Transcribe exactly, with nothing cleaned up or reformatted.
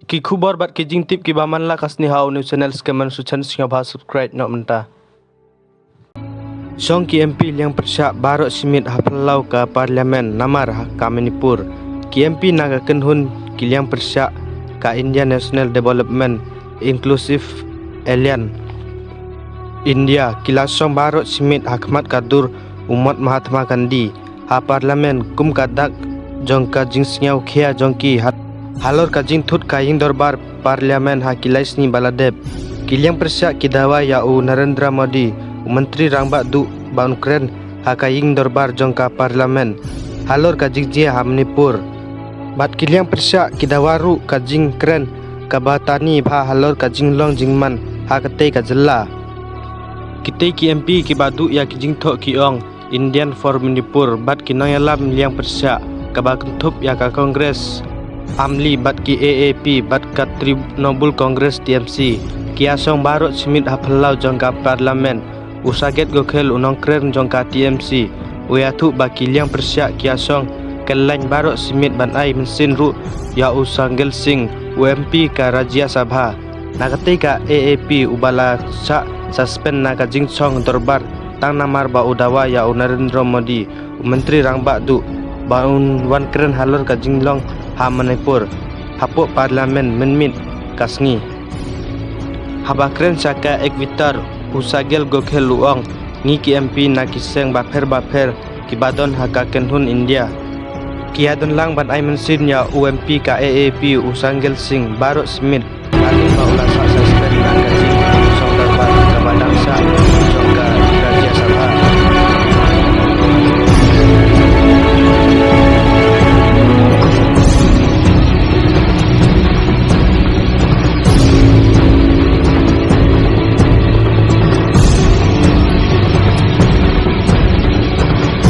Ki khubor bad ki jingtip kiba man la ka sngi ha u news channel Skemman Suchan Singapore, subscribe noh mynta. Shong ki M P liang pyrshah baroh shi miet ha phyllaw ka parliament namar ha ka Manipur. Ki M P na ka kynhun ki liang pyrshah ka Indian National Development Inclusive Alliance India ki la shong baroh shi miet ha khmat ka dur u Mot Mahatma Gandhi ha parliament kum ka dak jong ka jingsngewkhia jong ki ha, halor ka jingthut ka ïing dorbar parliament ha ki lai sngi ba la dep. Ki liang pyrshah ki dawa ïa u Narendra Modi, u Myntri Rangbah Duh, ba un kren ha ka ïing dorbar jong ka parliament halor ka jingjia ha Manipur. Bad ki liang pyrshah ki dawa ruh ka jingkren kaba tani bha halor ka jinglong jingman ha katei ka jylla. Kitei ki M P kiba duh ïa ki jingthoh ki ong Indian for Manipur bad ki nongïalam liang pyrshah kaba kynthup ïa ka Congress Amli bad ki A A P bad ka Trinamool Congress T M C ki ïashong baroh shi miet ha phyllaw jong ka parliament. U Saket Gokhel, u nongkren jong ka T M C, u ïathuh ba ki liang pyrshah ki ïashong kyllaiñ baroh shi miet ban ai mynsiem ruh ïa u Shankar Singh, u M P ka Rajya Sabha. Na katei ka A A P uba la shah suspend na ka jingshong dorbar tang namar ba u dawa ïa u Narendra Modi, u Myntri Rangbah Duh, ba un wan kren halor ka jinglong ha Manipur hapoh parliament mynmiet ka sngi. Haba kren sha ka Ek Vitar, u Saket Gokhel u ong, ngi ki M P na ki seng bapher bapher kiba don ha ka kynhun India ki ïadon lang ban ai mynsiem ïa u M P ka A A P u Shankar Singh baroh shi miet. Hadien ba u la shah suspend na ka jingshong dorbar kaba dang shah